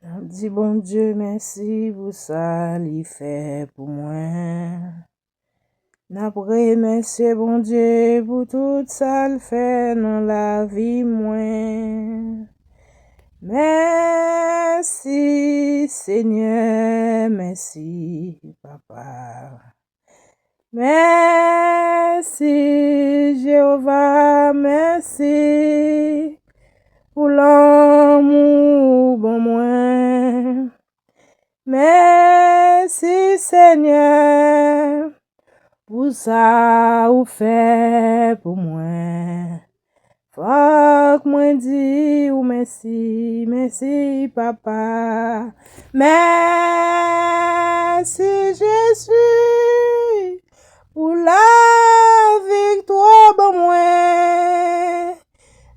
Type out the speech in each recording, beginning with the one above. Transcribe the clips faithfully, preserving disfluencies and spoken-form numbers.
N ap di Bondye mèsi pou sa li fè pou mwen. N ap remèsye Bondye pou tout sa l fè nan lavi mwen. Mèsi, Senyè, mèsi, Papa. Mèsi, Jewova, mèsi pou lanmou ou ban mwen. Mèsi, Senyè, pou sa ou fè pou mwen. Fòk mwen di ou mèsi, mèsi, Papa. Mèsi, Jezi, pou laviktwa w ban mwen.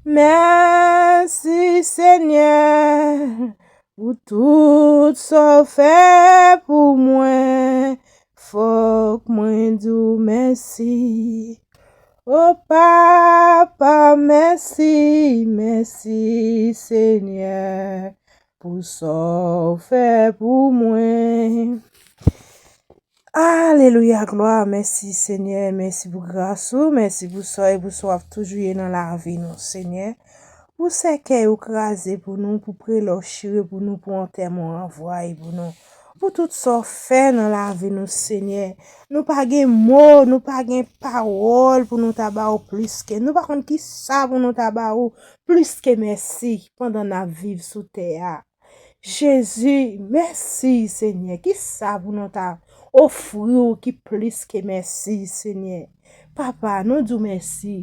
Mèsi, Senyè, pou tout sa w fè pou mwen. Fòk mwen di w mèsi. O Papa, mèsi, mèsi, Senyè, pou sa w fè pou mwen. Alelouya, glwa, mèsi, Senyè, mèsi pou gras ou, mèsi pou sa w e pou sa w ap toujou ye nan lavi nou, Senyè. Pou sèkèy ou kraze pou nou, pou prelè w chire pou nou, pou antèman w ranvwaye pou nou. Pou tout sa w fè nan lavi nou, Senyè. Nou pa gen mo, nou pa gen pawòl pou nou ta ba ou plis ke, nou pa konn ki sa pou nou ta ba ou plis ke mèsi pandan n ap viv sou tè a. Jezi, mèsi, Senyè. Ki sa pou nou ta ofri w ki plis ke mèsi, Senyè? Papa, nou di w mèsi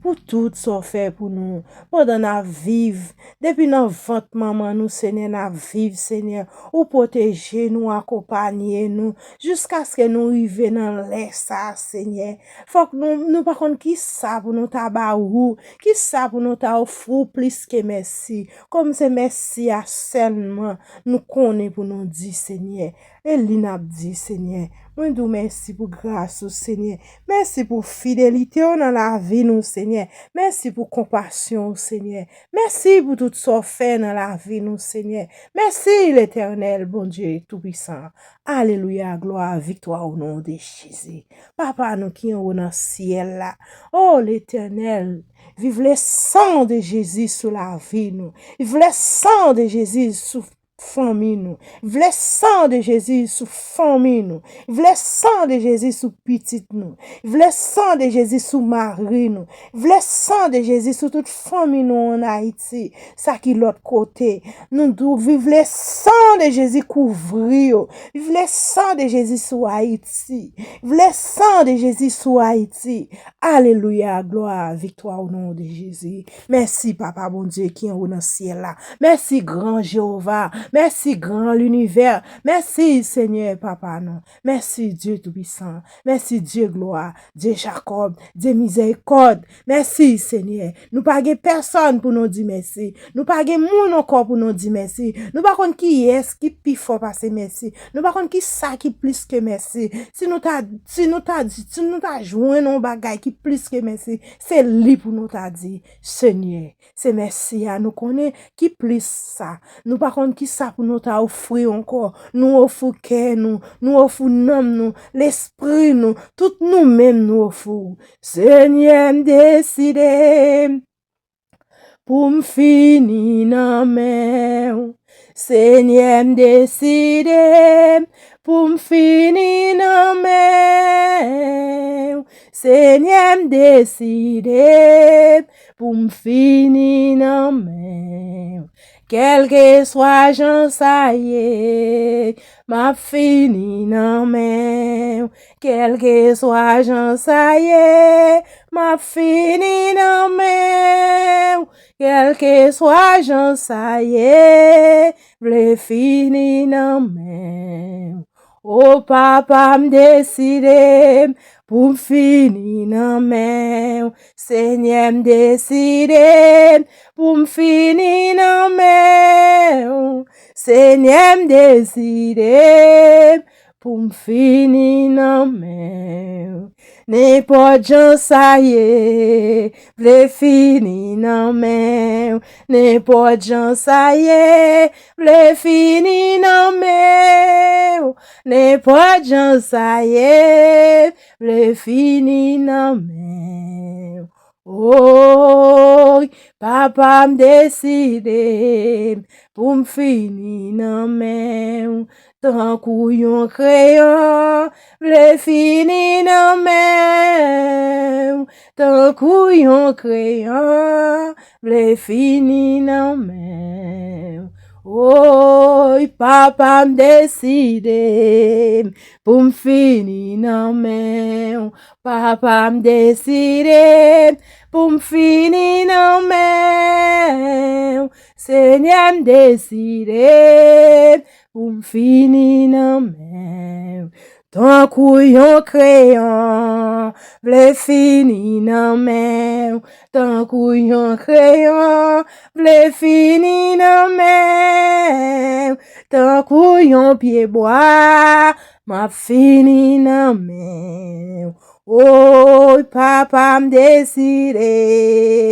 pou tout sa w fè pou nou pandan n ap viv. Depi nan vant manman nou, Senyè, n ap viv, Senyè. Ou pwoteje nou, akonpanye nou, jiskaske nou rive nan lè sa a, Senyè. Fòk nou, nou pa konn ki sa pou nou ta ba ou, ki sa pou nou ta ofri w plis ke mèsi. Kòm se mèsi a sèlman nou konnen pou nou di, Senyè. E li n ap di, Senyè. Mwen di w mèsi pou gras ou, Senyè. Mèsi pou fidelite w nan lavi nou, Senyè. Mèsi pou konpasyon w, Senyè. Mèsi pou tout sa w fè nan lavi nou, Senyè. Mèsi, Letènèl, Bondye Toupisan. Alelouya, glwa, viktwa o non de Jezi. Papa nou ki anwo nan syèl la. O Letènèl, viv le sang de Jezi sou lavi nou. Viv le sang de Jezi sou fanmi nou. Viv le sang de Jezi sou fanmi nou. Viv le sang de Jezi sou pitit nou. Viv le sang de Jezi sou mari nou. Viv le sang de Jezi sou tout fanmi nou ann Ayiti. Sa ki lòt kote. Nou di w viv le sang de Jezi kouvri yo. Viv le sang de Jezi sou Ayiti. Viv le sang de Jezi sou Ayiti. Alelouya, glwa, viktwa o non de Jezi. Mèsi, Papa Bondye ki anwo nan syèl la. Mèsi, gran Jewova. Mèsi, gran linivè. Mèsi, Senyè, Papa nou. Mèsi, Dye Toupisan. Mèsi, Dye glwa, Dye Jakòb, Dye mizèrikòd. Mèsi, Senyè. Nou pa gen pèsòn pou nou di mèsi. Nou pa gen moun ankò pou nou di mèsi. Nou pa konn kiyès ki pi fò pase mèsi. Nou pa konn ki sa ki plis ke mèsi. Si nou ta, si nou ta di, si nou ta jwenn yon bagay ki plis ke mèsi, se li pou nou ta di, Senyè, se mèsi a nou konnen ki plis sa. Nou pa konn ki sa pou nou ta ofri ankò. Nou ofri kè nou, nou ofri nanm nou, lespri nou, tout nou menm nou ofri w. Senyè, m deside pou m fini nan men w. Senyè, m deside pou m fini nan men w. Senyè, m deside pou m fini nan men w. Kèlkeswa jan sa ye, m ap fini nan men w. Kèlkeswa jan sa ye, m ap fini nan men w. Kèlkeswa jan sa ye, vle fini nan men w. O Papa, m deside pou m fini nan men w. Senyè, m deside pou m fini nan men w. Senyè, m deside pou m fini nan men w. Nenpòt jan sa ye, vle fini nan men w. Nenpòt jan sa ye, vle fini nan men w. Nenpòt jan sa ye, vle fini nan men w. Oy, papa m deside m pou m fini nan men w. Tankou yon kreyon, vle fini nan men w. Tankou yon kreyon, vle fini nan men w. Oy, papa m deside m pou m fini nan men w. Papa m deside m pou m fini nan men w. Senyè m deside m pou m fini nan men w. Tankou yon kreyon, vle fini nan men w. Tankou yon kreyon, vle fini nan men w. Tankou yon pyebwa, m ap fini nan men w. Oy, papa m deside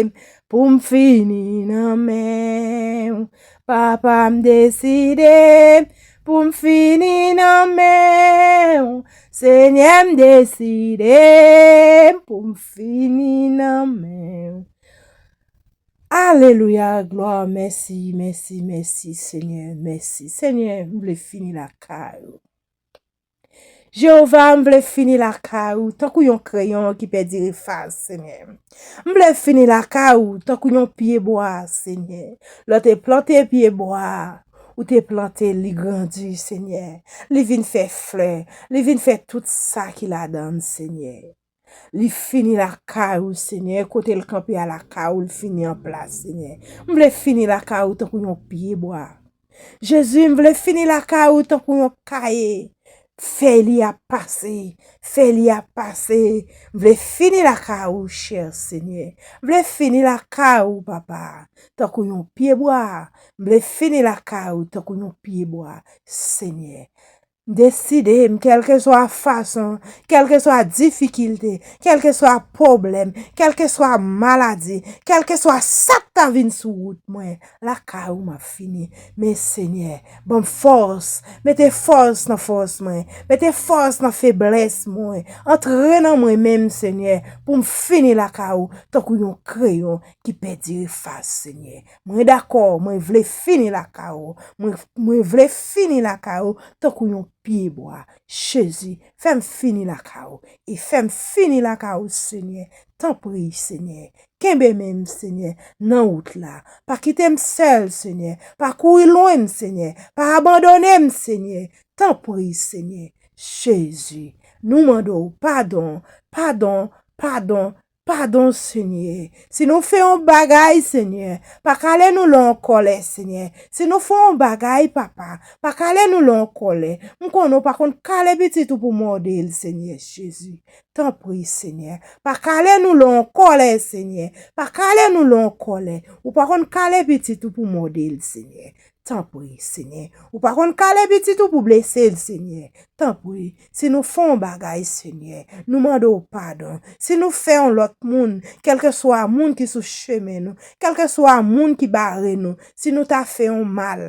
m pou m fini nan men w. Papa m deside m pou m fini nan men w. Senyè m deside m pou m fini nan men w. Alelouya, glwa, mèsi, mèsi, mèsi, Senyè, mèsi. Senyè, m vle fini lakay ou. Jewova, m vle fini lakay ou tankou yon kreyon ki pèdi refaz, Senyè. M vle fini lakay ou tankou yon pyebwa, Senyè. Lè w te plante pyebwa, ou te plante li grandi, Senyè. Li vin fè flè, li vin fè tout sa ki ladan l, Senyè. Li fini lakay ou, Senyè, kote l kanpe a lakay ou, l fini an plas, Senyè. M vle fini lakay ou tankou yon pyebwa. Jezi, m vle fini lakay ou tankou yon kaye. Fèy li ap pase, fèy li ap pase. M vle fini lakay ou, chè Senyè. M vle fini lakay ou, papa, tankou yon pyebwa. M vle fini lakay ou tankou yon pyebwa, Senyè. M deside m, kèlkeswa fason, kèlkeswa difikilte, kèlkeswa pwoblèm, kèlkeswa maladi, kèlkeswa sa k ta vin sou wout mwen, lakay ou m ap fini. Men, Senyè, ban m fòs, mete fòs nan fòs mwen, mete fòs nan feblès mwen, antre nan mwen menm, Senyè, pou m fini lakay ou tankou yon kreyon ki pèdi refaz, Senyè. Mwen dakò, mwen vle fini lakay ou, mwen, mwen vle fini lakay ou tankou yon pyebwa. Jezi, fè m fini lakay ou, e fè m fini lakay ou, Senyè. Tanpri, Senyè, kenbe men m, Senyè, nan wout la. Pa kite m sèl, Senyè. Pa kouri lwen m, Senyè. Pa abandone m, Senyè. Tanpri, Senyè. Jezi, nou mande w padon, padon, padon, padon, Senyè. Si nou fè yon bagay, Senyè, pa kale nou lè w an kòlè, Senyè. Si nou fè yon bagay, papa, pa kale nou lè w an kòlè. M konnen w pa konn kale pitit ou pou mòde l, Senyè Jezi. Tanpri, Senyè, pa kale nou lè w an kòlè, Senyè. Pa kale nou lè w an kòlè. Ou pa konn kale pitit ou pou mòde l, Senyè. Tanpri, Senyè. Ou pa konn kale pitit ou pou blese l, Senyè. Tanpri, si nou fè yon bagay, Senyè, nou mande w padon. Si nou fè yon lòt moun, kèlkeswa moun ki sou chemen nou, kèlkeswa moun ki bare nou, si nou ta fè yon mal,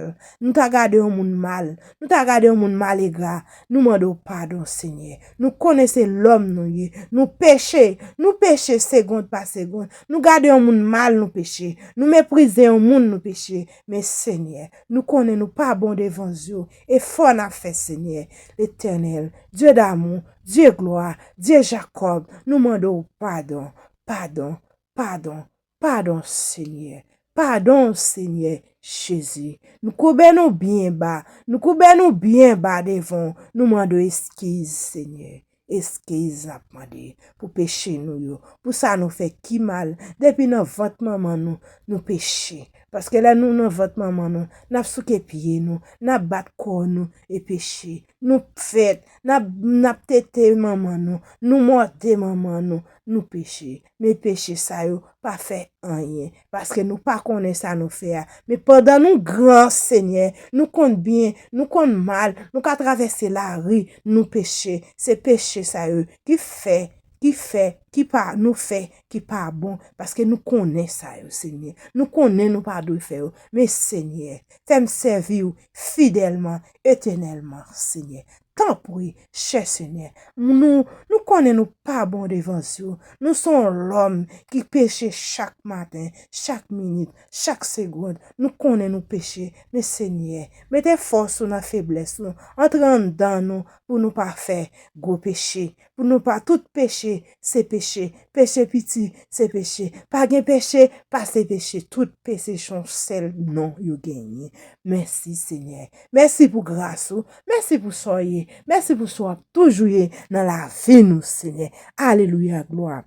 nou ta gade yon moun mal, nou ta gade yon moun malegra, nou mande w padon, Senyè. Nou konnen se lòm nou ye, nou peche, nou peche segond pa segond. Nou gade yon moun mal, nou peche. Nou meprize yon moun, nou peche. Men, Senyè, nou konnen nou pa bon devan zye w. Efò n ap fè, Senyè, Letènèl, Dye damou, Dye glwa, Dye Jakòb, nou mande w padon, padon, padon, padon, Senyè. Padon, Senyè Jezi. Nou koube nou byen ba, nou koube nou byen ba devan w, nou mande w eskiz, Senyè. Eskiz n ap mande pou peche nou yo, pou sa nou fè ki mal, depi nan vant manman nou, nou peche. Paske lè nou nan vant manman nou, n ap souke pye nou, n ap bat kò nou e peche. Nou fèt, n ap, n ap tete manman nou, nou mòde manman nou, nou peche. Men peche sa yo pa fè anyen, paske nou pa konnen sa nou fè a. Men pandan nou gran, Senyè, nou konn byen, nou konn mal, nou ka travèse lari, nou peche. Se peche sa yo ki fè, ki fè, ki pa, nou fè, ki pa bon, paske nou konnen sa yo, Senyè. Nou konnen nou pa dwe fè yo. Men, Senyè, fè m sèvi w fidèlman, etènèlman, Senyè. Tanpri, chè Senyè, nou, nou konnen nou pa bon devan zye w. Nou se yon lòm ki peche chak maten, chak minit, chak segonn. Nou konnen nou peche, men Senyè, mete fòs ou nan feblès nou. Antre anndan nou pou nou pa fè gwo peche. Pou nou pa, tout peche se peche. Peche piti se peche. Pa gen peche pase peche. Tout peche se yon sèl non yo genyen. Mèsi, Senyè. Mèsi pou gras ou. Mèsi pou sa w ye. Mèsi pou sa w ap toujou ye nan lavi nou, Senyè. Alelouya, glwa.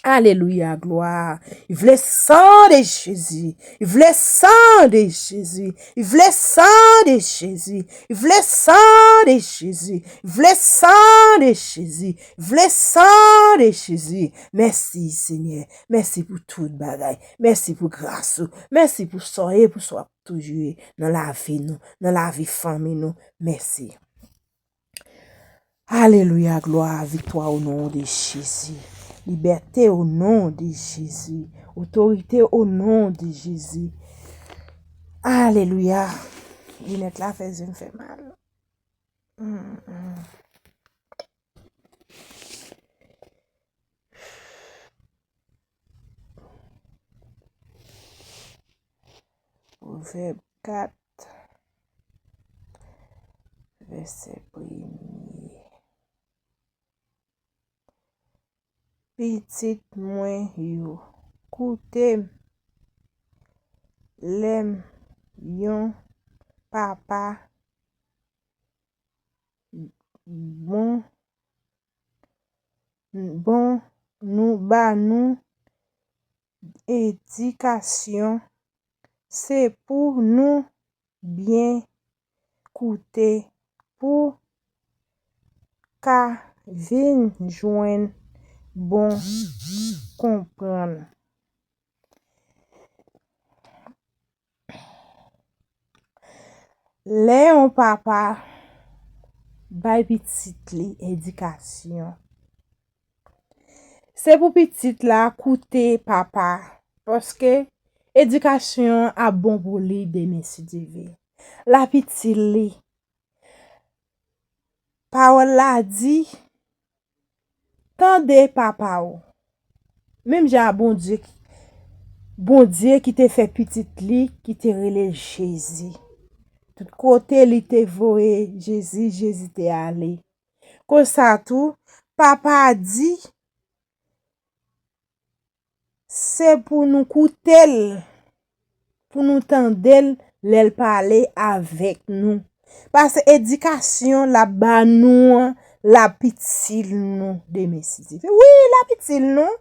Alelouya, glwa. Viv le sang de Jésus. Viv le sang de Jésus. Viv le sang de Jésus. Viv le sang de Jésus. Viv le sang de Jésus. Viv le sang de Jésus. Mèsi, Senyè. Mèsi pou tout bagay. Mèsi pou gras ou. Mèsi pou sa w ye, pou sa w ap toujou ye nan lavi nou, nan lavi fanmi nou. Mèsi. Alelouya, glwa, viktwa o non de Jezi. Libète o non de Jezi. Otorite o non de Jezi. Alelouya. Linèt la fè zye m fè mal. Mm, mm. Pwovèb kat, vèsè premye. Pitit mwen yo, koute m, lè m yon papa bon, bon nou ba nou edikasyon, se pou nou byen koute pou ka vin jwenn bon konprann. Lè yon papa bay pitit li edikasyon, se pou pitit la koute papa, paske edikasyon an ap bon pou li demen si Dye vle. L ap itil li. Pawòl la di, tande papa w. Menm jan a Bondye, Bondye ki te fè pitit li, ki te rele Jezi. Tout kote li te voye Jezi, Jezi te ale. Konsa tou, papa a di, se pou nou koute l, pou nou tande l lè l pale avèk nou. Paske edikasyon l ap ba nou an, l ap itil nou demen si Dye vle. Wi, l ap itil nou.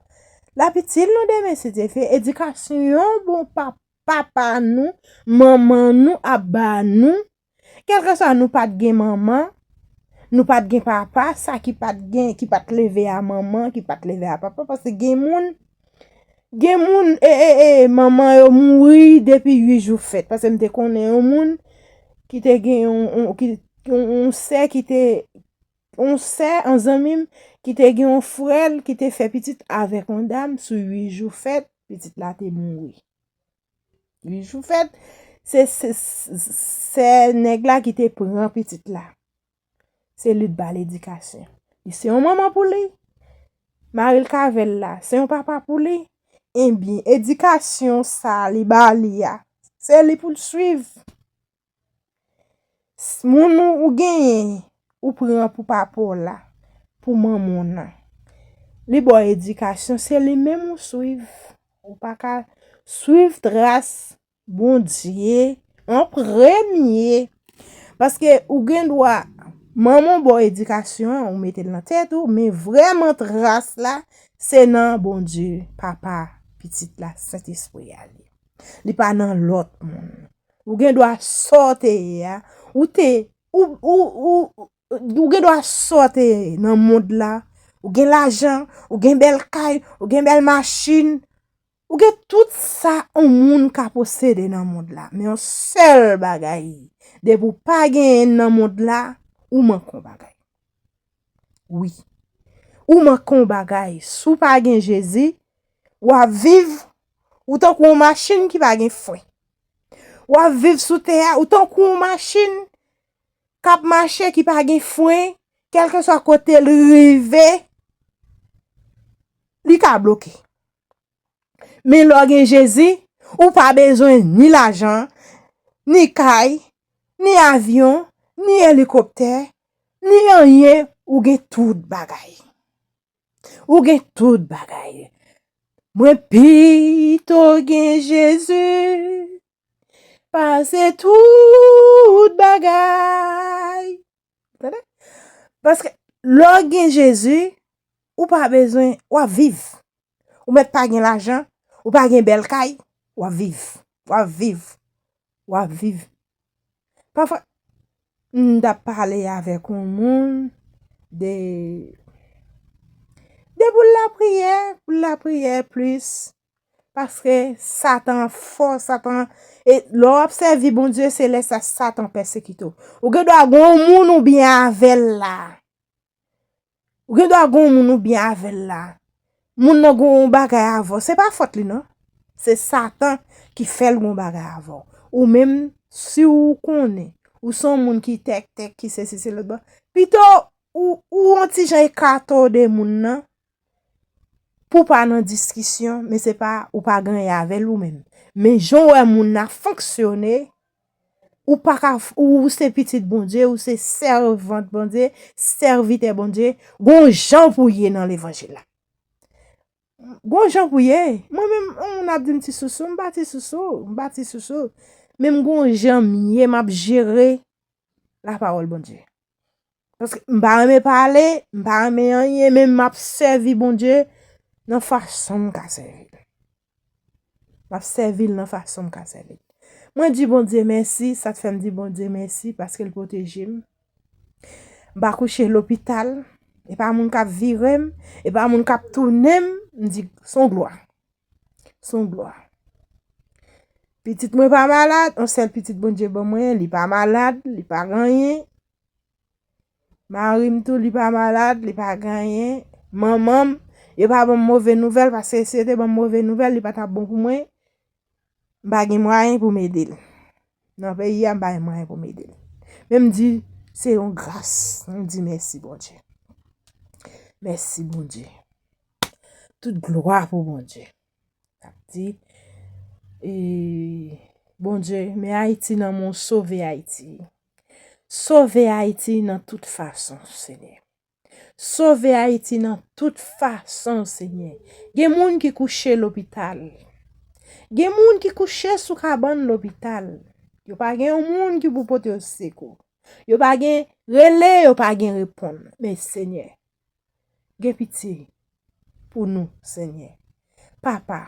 L ap itil nou demen si Dye vle. Edikasyon yon bon pa-, papa nou, manman nou ap ba nou. Kèlkeswa nou pa t gen manman, nou pa t gen papa, sa ki pa t gen, ki pa t leve a manman, ki pa t leve a papa, paske gen moun, gen moun, e, e, e, manman yo mouri depi uit jou fèt. Paske m te konnen yon moun ki te gen yon, yon, ki, yon, yon sè ki te, yon sè, yon zanmi m, ki te gen yon frè l ki te fè pitit avèk yon dam sou uit jou fèt, pitit la te mouri. Uit jou fèt, se, se, se, se nèg la ki te pran pitit la. Se li t ba l edikasyon. Li se yon manman pou li. Mari l k avè l la, se yon papa pou li. Ebyen, edikasyon sa li ba li a, se li pou l swiv. S-, moun ou, ou genyen, ou pran pou papa w la, pou manman w nan. Li ba w edikasyon, se li menm ou swiv. Ou pa ka swiv tras Bondye an premye. Paske ou gen dwa, manman w ba w edikasyon an, ou mete l nan tèt ou, men vrèman tras la, se nan Bondye, Papa, Pitit la, Sentespri a li. Li pa nan lòt moun. Ou gen dwa sa w te ye a. Ou te, ou, ou, ou, ou gen dwa sa w te ye nan mond la. Ou gen lajan, ou gen bèl kay, ou gen bèl machin. Ou gen tout sa yon moun ka posede nan mond la. Men yon sèl bagay, depi w pa genyen nan mond la, ou manke yon bagay. Wi. Ou manke yon bagay. Si w pa gen Jezi, w ap viv, ou tankou yon machin ki pa gen fren. W ap viv sou tè a, ou tankou yon machin k ap mache ki pa gen fren, kèlkeswa kote l rive, li ka bloke. Men lè w gen Jezi, ou pa bezwen ni lajan, ni kay, ni avyon, ni elikoptè, ni anyen, ou gen tout bagay. Ou gen tout bagay. Mwen pito gen Jezi pase tout bagay. Tande? Paske lè w gen Jezi, ou pa bezwen, w ap viv. Ou mèt pa gen lajan, ou pa gen bèl kay, w ap viv. W ap viv. W ap viv. Pafwa, m t ap pale avèk yon moun de, de pou l lapriyè, pou l lapriyè plis. Paske Satan fò, Satan, e lè w ap sèvi Bondye, se lè sa Satan pèsekite w. Ou gen dwa gen yon moun ou byen avè l la. Ou gen dwa gen yon moun ou byen avè l la. Moun nan gen yon bagay avè w. Se pa fòt li non. Se Satan ki fè l gen yon bagay avè w. Ou menm, si w konnen, ou se yon moun ki tèktèk, ki sesi, se lòt bò. Pito, ou, ou yon ti jan ekate w de moun nan. Pou w pa nan diskisyon, men se pa, ou pa gen anyen avè l ou menm. Men jan w wè moun nan ap fonksyone, ou pa ka, ou se pitit Bondye, ou se sèvant Bondye, sèvitè Bondye, gon jan pou w ye nan levanjil la. Gon jan pou w ye. Mwen menm, yon moun ap di m ti sousou, m pa ti sousou, m pa ti sousou. Men m gon jan m ye, m ap jere lapawòl Bondye. Paske m pa renmen pale, m pa renmen anyen, men m ap sèvi Bondye nan fason m ka sèvi l. M ap sèvi l nan fason m ka sèvi l. Mwen di Bondye mèsi, sa k fè m di Bondye mèsi, paske l pwoteje m. M pa kouche lopital, e pa moun k ap vire m, e pa moun k ap tounen m, m di, s on glwa. S on glwa. Pitit mwen pa malad, yon sèl pitit Bondye ban mwen, li pa malad, li pa gen anyen. Mari m tou, li pa malad, li pa gen anyen. Manman m, yo pa ban m move nouvèl, paske si yo te ban m move nouvèl, li pa t ap bon pou mwen. M pa gen mwayen pou m ede l. Nan peyi a, m pa gen mwayen pou m ede l. Men m di, se yon gras. M di, mèsi, Bondye. Mèsi, Bondye. Tout glwa pou Bondye. N ap di, e, Bondye, men Ayiti nan men w, sove Ayiti. Sove Ayiti nan tout fason, Senyè. Sove Ayiti nan tout fason, Senyè. Gen moun ki kouche lopital. Gen moun ki kouche sou kabann lopital. Yo pa gen yon moun ki pou pote yo sekou. Yo pa gen rele, yo pa gen reponn. Men, Senyè, gen pitye pou nou, Senyè. Papa,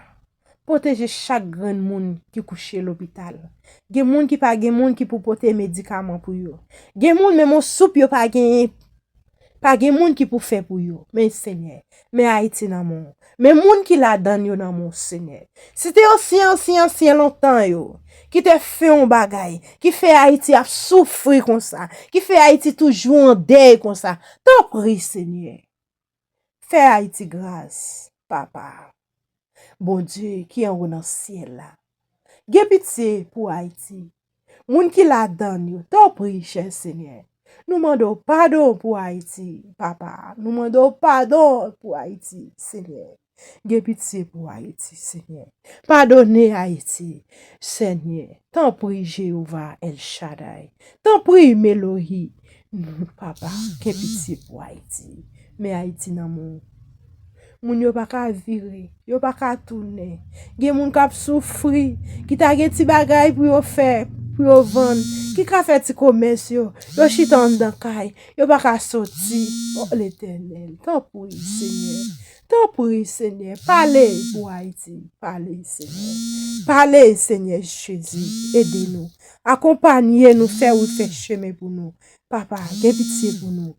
pwoteje chak grenn moun ki kouche lopital. Gen moun ki pa gen moun ki pou pote medikaman pou yo. Gen moun menm yon soup yo pa genyen, pa gen moun ki pou fè pou yo. Men Senyè, men Ayiti nan men w. Men moun ki ladann yo nan men w, Senyè. Si te ansyen, ansyen, ansyen lontan yo, ki te fè yon bagay, ki fè Ayiti ap soufri konsa, ki fè Ayiti toujou an dèy konsa, tanpri, Senyè, fè Ayiti gras, Papa. Bondye ki anwo nan syèl la, gen pitye pou Ayiti. Moun ki ladann yo, tanpri, chè Senyè, nou mande w padon pou Ayiti, Papa. Nou mande w padon pou Ayiti, Senyè. Gen pitye pou Ayiti, Senyè. Padone Ayiti, Senyè. Tanpri, Jewova El Shaddai. Tanpri, Melohi. Papa, gen pitye pou Ayiti. Men Ayiti nan men w. Moun yo pa ka vire, yo pa ka tounen. Gen moun k ap soufri, ki ta gen ti bagay pou yo fè, pou yo vann, ki ka fè ti komès yo. Yo chita anndan kay, yo pa ka soti. O Letènèl, tanpri, Senyè. Tanpri, Senyè, pale pou Ayiti. Pale, Senyè. Pale, Senyè Jezi. Ede nou. Akonpanye nou, fè wout, fè chemen pou nou. Papa, gen pitye pou nou.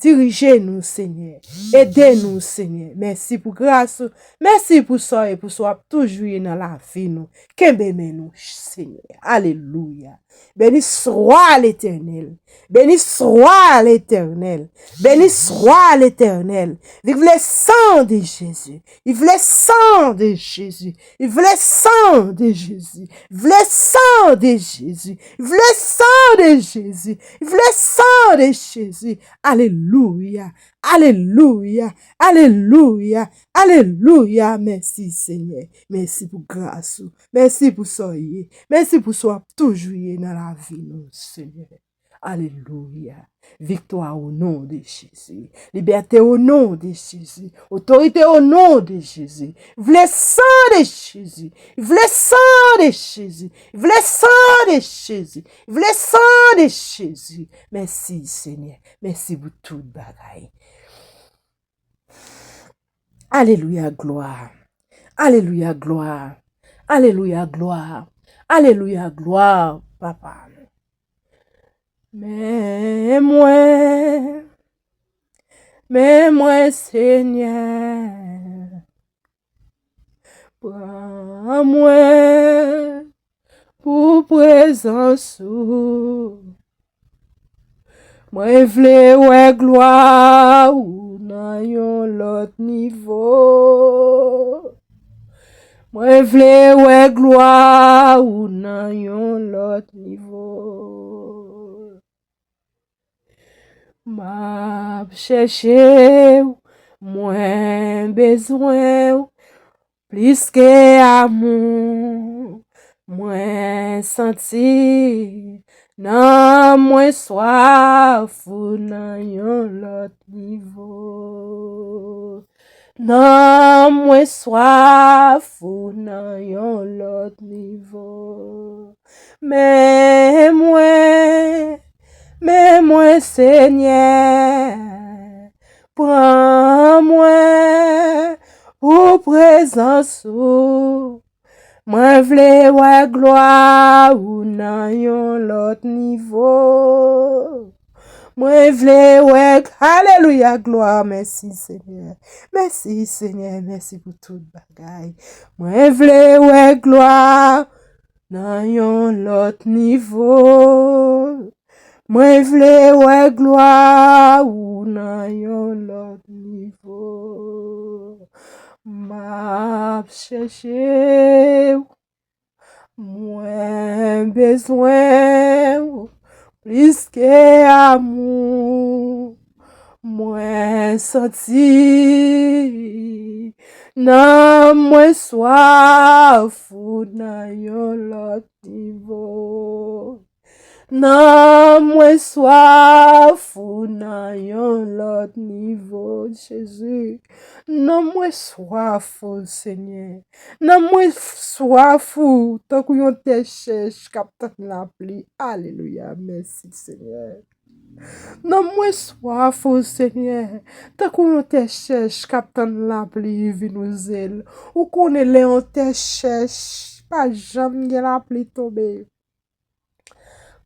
Dirije nou, Senyè. Ede nou, Senyè. Mèsi pou gras ou. Mèsi pou sa w ye, pou sa w ap toujou ye nan lavi nou. Kenbe men nou, Senyè. Alelouya. Béni soit l'Éternel. Béni soit l'Éternel. Béni soit l'Éternel. Vive le sang de Jésus. Vive le sang de Jésus. Vive le sang de Jésus. Vive le sang de Jésus. Vive le sang de Jésus. Vive le sang de Jésus. Alelouya. Alelouya. Alelouya. Alelouya. Mèsi, Senyè. Mèsi pou gras ou. Mèsi pou sa w ye. Mèsi pou sa w ap toujou ye nan lavi nou, Senyè. Alelouya. Viktwa o non de Jezi. Libète o non de Jezi. Otorite o non de Jezi. Vle san de Jezi. Vle san de Jezi. Vle san de Jezi. Vle san de Jezi. Mèsi, Senyè. Mèsi pou tout bagay. Alelouya, glwa. Alelouya, glwa. Alelouya, glwa. Alelouya, glwa, Papa. Men mwen, men mwen, Senyè, pran mwen pou prezans ou. Mwen vle wè glwa ou nan yon lòt nivo. Mwen vle wè glwa ou nan yon lòt nivo. M ap chèche w, mwen bezwen w, plis ke amou. Mwen santi nanm mwen swaf ou nan yon lòt nivo. Nanm mwen swaf ou nan yon lòt nivo. Men mwen, men mwen, Senyè, pran mwen pou prezans ou. Mwen vle wè glwa ou nan yon lòt nivo. Mwen vle wè, alelouya, glwa, mèsi, Senyè. Mèsi, Senyè, mèsi pou tout bagay. Mwen vle wè glwa nan yon lòt nivo. Mwen vle wè glwa ou nan yon lòt nivo. M ap chèche w. Mwen bezwen w plis ke amou. Mwen santi nanm mwen swaf ou nan yon lòt nivo. Nanm mwen swaf ou nan yon lòt nivo, Jezi. Nanm mwen swaf ou, Senyè. Nanm mwen swaf ou tankou yon tè chèch k ap tann lapli. Alelouya, mèsi, Senyè. Nanm mwen swaf ou, Senyè, tankou yon tè chèch k ap tann lapli vin wouze l. Ou konnen lè yon tè chèch, pa janm gen lapli tonbe.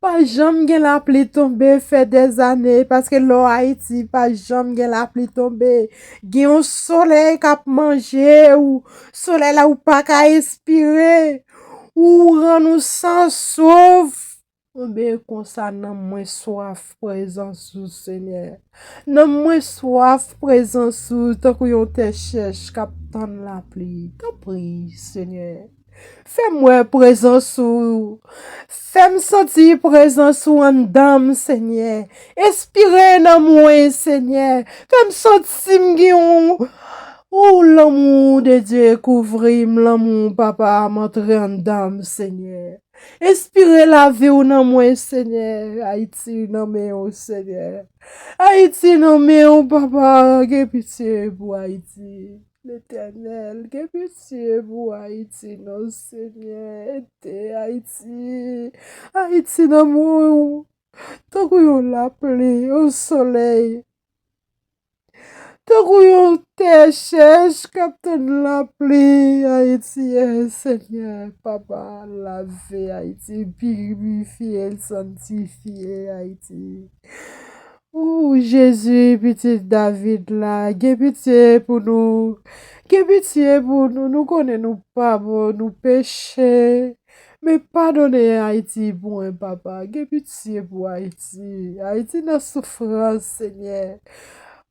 Pa janm gen lapli tonbe, fè dèzane, paske lè w Ayiti, pa janm gen lapli tonbe. Gen yon solèy k ap manje w, solèy la ou pa ka espire, ou rann ou san souf. Enben konsa, nanm mwen swaf prezans ou, Senyè. Nanm mwen swaf prezans ou tankou yon tè chèch k ap tann lapli. Tanpri, Senyè. Fè m wè prezans ou. Fè m santi prezans ou anndan m, Senyè. Espire nan mwen, Senyè. Fè m santi m gen yon, ou lanmou de Dye kouvri m, lanmou Papa a m antre anndan m, Senyè. Espire lavi w nan mwen, Senyè. Ayiti nan men w, Senyè. Ayiti nan men w, Papa. Gen pitye pou Ayiti. Letènèl, gen pitye pou Ayiti, non, Senyè. Ede Ayiti. Ayiti nan men w. Tankou yon lapli, yon solèy. tankou yon tè chèch k ap tann lapli. Ayiti, eh, Senyè, Papa, lave Ayiti, pirifye l, sanntifye Ayiti. O Jezi, pitit David la, gen pitye pou nou. Gen pitye pou nou. Nou konnen nou pa bon, nou peche. Men padone Ayiti pou mwen, Papa. Gen pitye pou Ayiti. Ayiti nan soufrans, Senyè.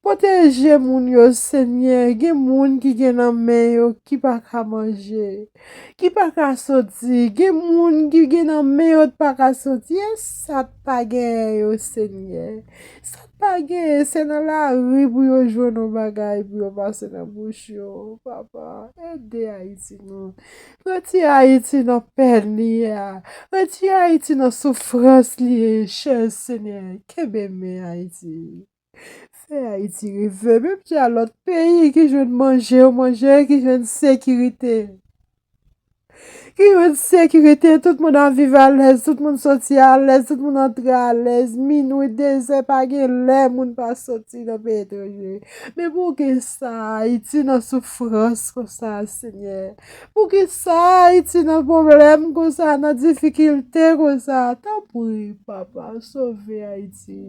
Pwoteje moun yo, Senyè. Gen moun ki gen nan men yo ki pa ka manje, ki pa ka soti. Gen moun ki gen nan men yo pa ka soti. E sa t pa genyen yo, Senyè. Sa t pa genyen, se nan lari pou yo jwenn yon bagay pou yo pase nan bouch yo. Papa, ede Ayiti non. Retire Ayiti nan pèn li ye a. Retire Ayiti nan soufrans li ye, chè Senyè. Kenbe men Ayiti. Fè Ayiti reve, menm jan lòt peyi ki jwenn manje yo manje, ki jwenn sekirite. Ki jwenn sekirite, tout moun ap viv alèz, tout moun soti alèz, tout moun antre alèz, minwi, dezè, pa gen lè moun pa soti nan peyi etranje. Men poukisa Ayiti nan soufrans konsa, Senyè? Poukisa Ayiti nan pwoblèm konsa, nan difikilte konsa? Tanpri, Papa, sove Ayiti.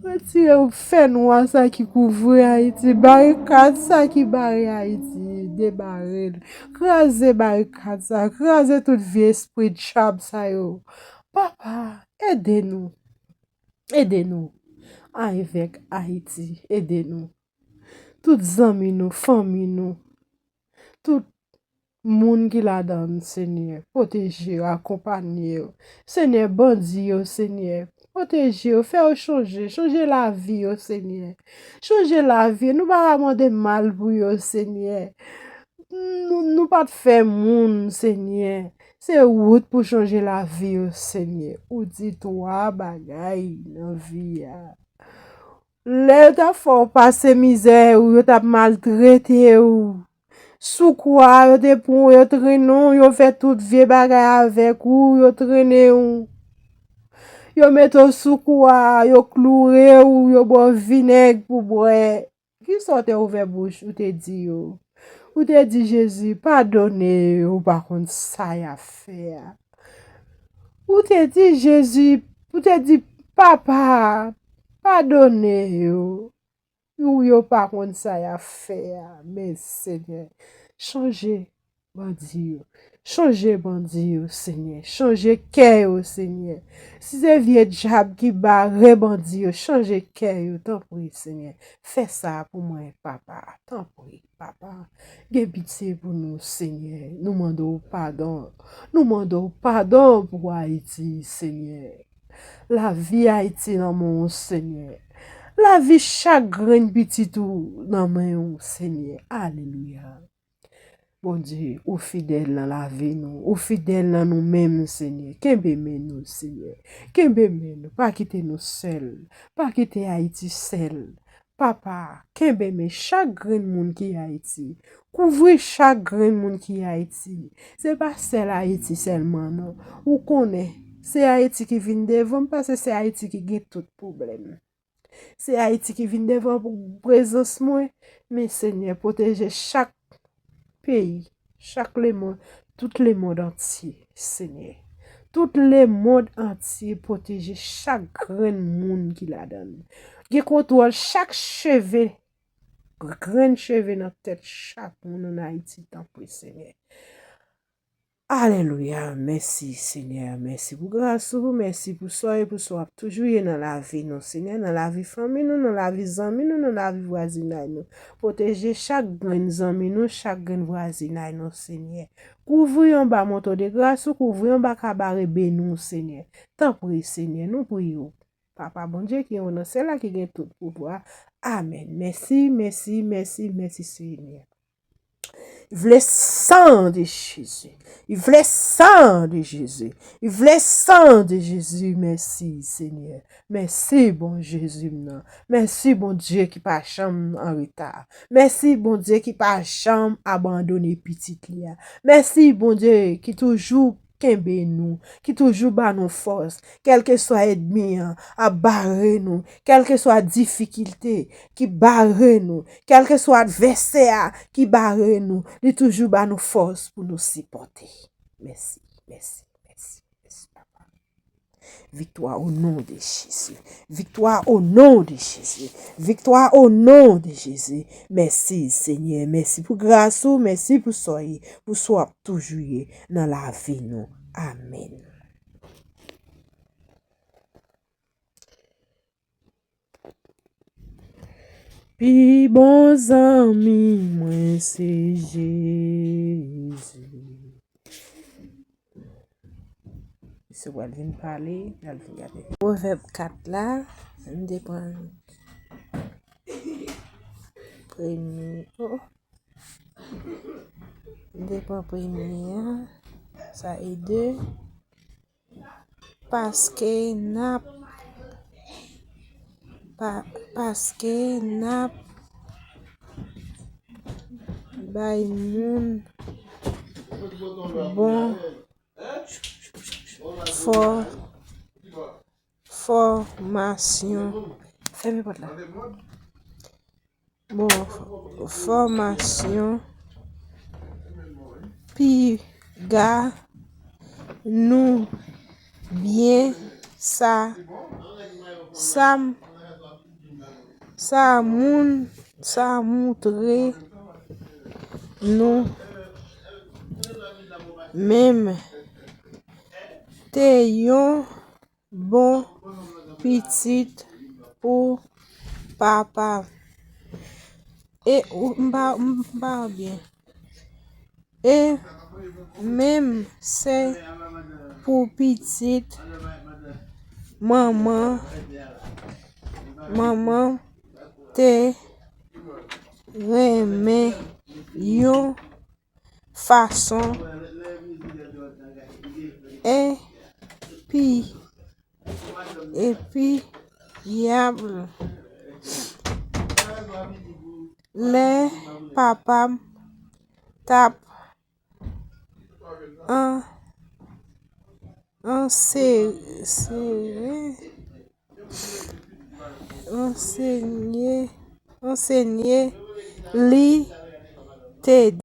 Retire fènwa sa ki kouvri Ayiti, barikad sa ki bare Ayiti, debare l. Kraze barikad sa, kraze tout vye espri dyab sa yo. Papa, ede nou. Ede nou. Avèk Ayiti, ede nou. Tout zanmi nou, fanmi nou, tout moun ki ladan l, Senyè, pwoteje yo, akonpanye yo. Senyè, bandi yo, Senyè, pwoteje yo, fè yo chanje, chanje lavi yo, Senyè. Chanje lavi yo, nou pa ka mande mal pou yo, Senyè. Nou, nou pa t fè moun, Senyè. Se wout pou chanje lavi yo, Senyè. Ou di twa bagay nan vi a. Lè yo t ap fè w pase mizè, ou yo t ap maltrete w. Sou kwa, yo te pran w, yo trennen w, yo fè tout vye bagay avèk ou, yo trennen w. Yo mete w sou kwa, yo kloure w, yo ba w vinèg pou bwè. Kisa w te ouvè bouch, ou te di yo? Ou te di, Jezi, padone yo, yo pa konn sa y ap fè a. Ou te di, Jezi, ou te di, Papa, padone yo. Yo, yo pa konn sa y ap fè a. Men, Senyè, chanje bandi yo. Chanje bandi yo, Senyè. Chanje kè yo, Senyè. Si se vye dyab ki bare bandi yo, chanje kè yo, tanpri, Senyè. Fè sa pou mwen, Papa. Tanpri, Papa. Gen pitye pou nou, Senyè. Nou mande w padon. Nou mande w padon pou Ayiti, Senyè. Lavi Ayiti nan men w, Senyè. Lavi chak grenn pitit ou nan men w, Senyè. Alelouya. Bondye, ou fidèl nan lavi nou. Ou fidèl nan nou menm, Senyè. Kenbe men nou, Senyè. Kenbe men nou. Pa kite nou sèl. Pa kite Ayiti sèl. Papa, kenbe men chak grenn moun ki Ayiti. Kouvri chak grenn moun ki Ayiti. Se pa sèl Ayiti sèlman, non. Ou konnen, se Ayiti ki vin devan m, paske se Ayiti ki gen tout pwoblèm. Se Ayiti ki vin devan pou prezans mwen. Men, Senyè, pwoteje chak peyi, chak lemonn, tout lemonn antye, Senyè. Tout lemonn antye, pwoteje chak grenn moun ki ladan l. Gen kontwòl chak cheve, grenn cheve nan tèt chak moun ann Ayiti, tanpri, Senyè. Alelouya, mèsi, Senyè, mèsi pou gras ou, mèsi pou sa w ye, pou sa w ap toujou ye nan lavi nou, Senyè, nan lavi fanmi nou, nan lavi zanmi nou, nan lavi vwazinay nou. Pwoteje chak grenn zanmi nou, chak grenn vwazinay nou, Senyè. Kouvri yo anba manto de gras ou, kouvri yo anba kabarebe nou, Senyè. Tanpri, Senyè, nou priye w. Papa Bondye ki anwo nan syèl la, ki gen tout pouvwa. Amèn. Mèsi, mèsi, mèsi, mèsi, Senyè. Viv le sang de Jésus. Viv le sang de Jésus. Viv le sang de Jésus. Mèsi, Senyè. Mèsi, bon Jezi m nan. Mèsi, Bondye ki pa janm an reta. Mèsi, Bondye ki pa janm abandone pitit li a. Mèsi, Bondye ki toujou kenbe nou, ki toujou ba nou fòs, kèlkeswa ènmi an ap bare nou, kèlkeswa difikilte ki bare nou, kèlkeswa advèsè a ki bare nou, li toujou ba nou fòs pou nou sipòte. Mèsi, mèsi, mèsi, mèsi, papa. Viktwa o non de Jezi. Viktwa o non de Jezi. Viktwa o non de Jezi. Mèsi, Senyè. Mèsi pou gras ou. Mèsi pou sa w ye. Pou sa w ap toujou ye nan lavi nou. Amèn. Pi bon zanmi mwen se Jezi. Misye pral vin pale, pral vin gade. Pwovèb kat la, m te pran premye, oh. M te pran premye a, sa e de. Paske n ap, pa, paske n ap bay moun bon fò, fòmasyon. Fèmen pòt la. Bon, fòmasyon piga nou byen sa, sa, sa moun, sa moutre nou menm te yon bon pitit pou papa. E ou, m pa, m pa byen. E menm se pou pitit manman, manman te renmen yon fason epi, epi yab lè papa m t ap an, ansere, ansenye, ansenye li te